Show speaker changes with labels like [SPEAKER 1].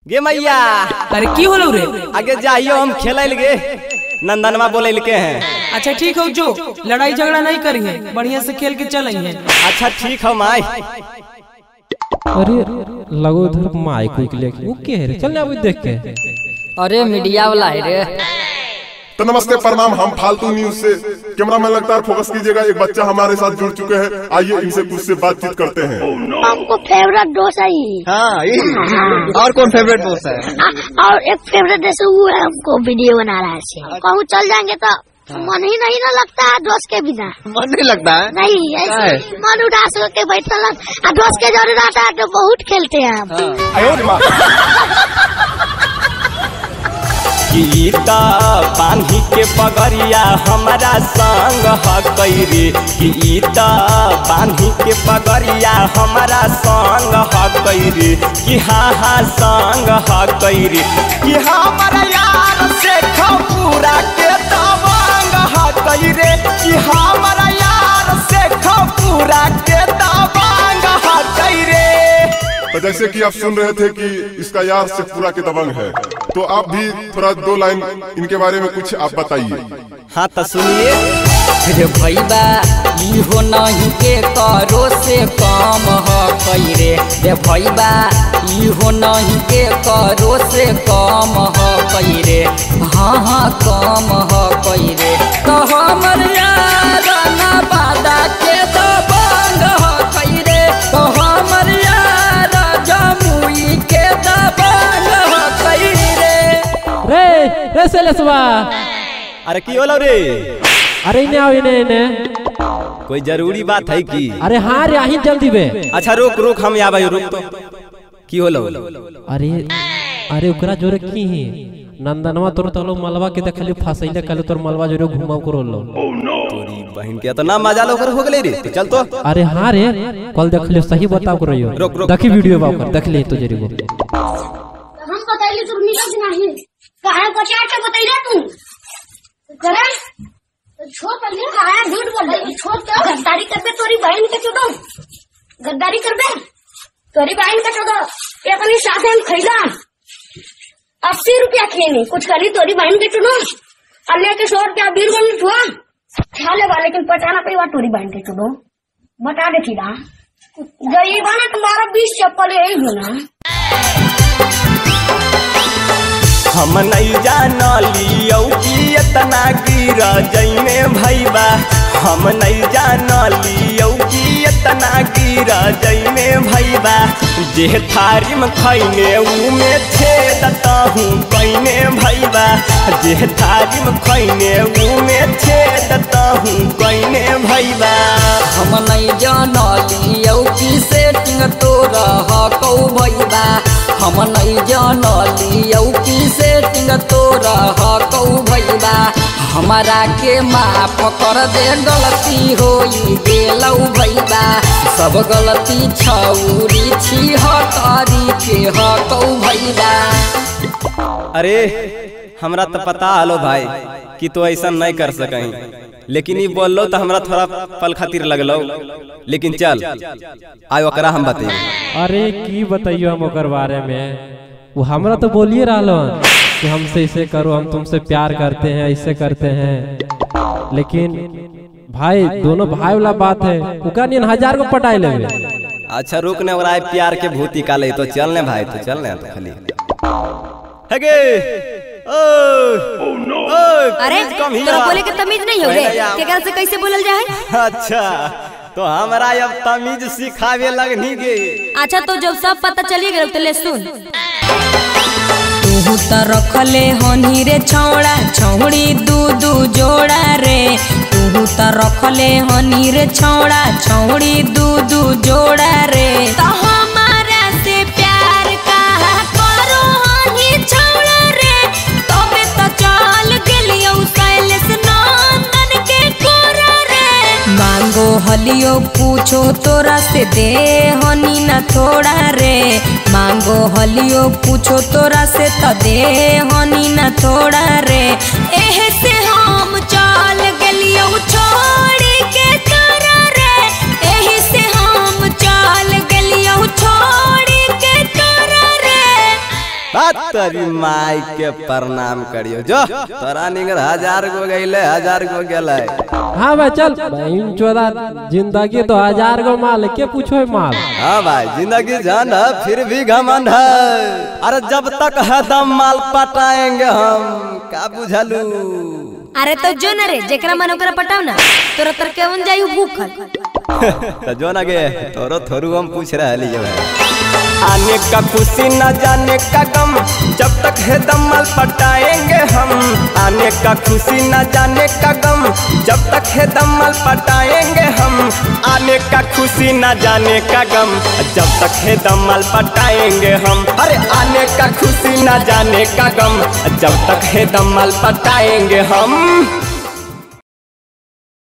[SPEAKER 1] गे मैया।
[SPEAKER 2] अरे की होलो रे?
[SPEAKER 1] आगे जाइयो हम खेल गे, नंदनवा बोले के हैं।
[SPEAKER 2] अच्छा ठीक हो, जो लड़ाई झगड़ा नहीं करी है, बढ़िया से खेल के चल है।
[SPEAKER 1] अच्छा ठीक हो माई।
[SPEAKER 3] अरे लगो उधर माइक उइक लेके वो के है, चल ना अभी देख के।
[SPEAKER 4] अरे मीडिया वाला है रे।
[SPEAKER 5] तो नमस्ते प्रणाम, हम फालतू न्यूज से कैमरा मैन लगातार फोकस कीजिएगा, एक बच्चा हमारे साथ जुड़ चुके हैं, आइए इनसे कुछ से बातचीत करते हैं।
[SPEAKER 6] हमको फेवरेट डोसा ही।
[SPEAKER 7] हाँ, और कौन फेवरेट डोसा है?
[SPEAKER 6] और एक फेवरेट डोसा वो है, हमको वीडियो बना रहा है। कहूँ चल जाएंगे तो मन ही नहीं ना लगता है दोस्त के बिना।
[SPEAKER 7] मन नहीं लगता है?
[SPEAKER 6] नहीं, ऐसे मन उदास होके बैठा लग, दोस्त के जोड़े रहता है तो बहुत खेलते हैं हम।
[SPEAKER 1] गीता बांधी के पगड़िया हमारा संग हकई रे, गीता बांधी के पगड़िया हमारा संग हकई रे, कि हाँ हाँ संग हकई रे, कि हमारा यार से पूरा के दबंग हकई रे, कि हमारा यार से पूरा के दबंग हकई रे।
[SPEAKER 5] तो जैसे कि आप सुन रहे थे कि इसका यार से पूरा के दबंग है, तो आप भी थोड़ा दो लाइन इनके बारे में कुछ आप बताइए।
[SPEAKER 1] हाँ तो सुनिए।
[SPEAKER 4] रे भैया इहो नहीं के करो से कम हकई रे, रे भैया इहो नहीं के करो से कम हकई रे, हाँ हाँ कम हकई रे, तो हमर यार ना बादा के दबंग हकई रे, तो हमर यार जमुई के दबंग हकई रे।
[SPEAKER 3] रे रे सेलेसवा।
[SPEAKER 1] अरे की होलो रे?
[SPEAKER 3] अरे इने आओ, इने इने।
[SPEAKER 1] कोई जरूरी बात है की?
[SPEAKER 3] अरे हाँ रे, आही जल्दी बे।
[SPEAKER 1] अच्छा रुक रुक, हम आबे, रुक तो। की होलो?
[SPEAKER 3] अरे अरे ओकरा जोरे की ही नंदनवा तोर तलो मलवा के देखली फसैले, कल तोर मलवा जोरे घुमाव करोलो।
[SPEAKER 1] तोरी बहन के तो ना मजा लो हो गेलै रे, तो चल तो।
[SPEAKER 3] अरे हां रे, कल देखली सही बताव करो, देखी वीडियो बाव कर देखली तो जरी को।
[SPEAKER 6] हम बताइले तू निकल नहीं काहे बचा के बतैले तू करे छोड़ पहले काहे झूठ बोल रही, छोड़ के गद्दारी करबे तोरी बहन के चोदो, गद्दारी करबे तोरी बहन के चोदो। एकनी साथे हम खैला 80 रुपया खेनी कुछ करी तोरी बहन के चुनो और लेके 100 रुपया बीरगंज छुआ खा ले, लेकिन पटाना पे तोरी बहन के चुनो बता दे सीधा गरीब ना तुम्हारा 20 चप्पल यही होना।
[SPEAKER 1] हम नहीं जानलियौ कि इतना गिर जइमे भैबा, हम नहीं जानलियौ कि इतना गिर जइमे भैबा, जे थारी में खैने ऊ में छेद तहु कैने भैबा, जे थारी में खैने ऊ में छेद तहु कैने भैबा।
[SPEAKER 4] हम नहीं जानलियौ कि सेटिंग तोरा हकौ भैबा, हम नहीं जानलियौ कि सेटिंग तोरा हकौ भैबा, हमारा के माफ कर दे गलती होई गेलौ भैबा, सब गलती छौरी छी हकारी के हकौ भैबा।
[SPEAKER 1] अरे हमरा तो पता हलो भाई कि तो ऐसा नहीं कर सकही, लेकिन ये बोलो तो हमरा थोड़ा पल खातिर लगलो, लेकिन चल आयो ओकरा हम बताइए।
[SPEAKER 3] अरे की बताइयो हम ओकर बारे में, वो हमरा तो बोलिए रहलो कि हमसे ऐसे करो, हम तुमसे प्यार करते हैं, ऐसे करते हैं, लेकिन भाई दोनों भाई वाला बात है, ओकरा नियन 1000 को पटाई लेबे।
[SPEAKER 1] अच्छा रुक ने, ओकरा प्यार के भूत निकाले तो चल ने भाई, तो चल ने तो खाली हेगे। ओ
[SPEAKER 8] अरे तोरा बोले के तमीज नहीं हो रे, केकरा से कैसे बोलल जाए?
[SPEAKER 1] अच्छा तो हमरा अब तमीज सिखावे लगनी गे।
[SPEAKER 8] अच्छा तो जब सब पता चली गेल तो ले सुन।
[SPEAKER 4] तू त रखले हनी रे छौड़ा छौड़ी दू दू जोड़ा रे, तू त रखले हनी रे छौड़ा छौड़ी दू दू जोड़ा रे,
[SPEAKER 8] तो हमारा से प्यार कहा करो हनी छौड़ा रे, तबे तो चल गेलियो शैलेश नंदन के कोरा रे।
[SPEAKER 4] मांगो हलियो पूछो तोरा से दे हनी ना थोड़ा रे, मांगो हलियो पूछो तोरा से त दे हनी ना थोड़ा रे,
[SPEAKER 8] एहे से हम चल गेलियो छोड़ के तोरा रे, एही से हम चल गेलियो छोड़ के तोरा रे।
[SPEAKER 1] बात तरी माई के प्रणाम करियो जो तोरा निगर 1000 गो गईले 1000 गो गेलै।
[SPEAKER 3] हाँ भाई चल बहन चोदा जिंदगी तो 1000 गो माल के पूछो है माल।
[SPEAKER 1] हाँ भाई जिंदगी जान है फिर भी घमंड है। अरे जब तक है दम माल पटाएंगे हम का बुझलू।
[SPEAKER 8] अरे तो जो न रे जेकरा मन ओकरा पटाव ना तोरा तर केवन जायु भूखल।
[SPEAKER 1] तो जो ना गे तोरो थोरू हम पूछ रहली है भाई। आने का खुशी न जाने का गम जब तक है दम माल पटाएंगे हम। आने का खुशी न जाने का गम जब तक है दम माल पटाएंगे हम। आने का खुशी न जाने का गम जब तक है दम माल पटाएंगे हम। अरे आने का खुशी न जाने का गम जब तक है दम माल पटाएंगे हम।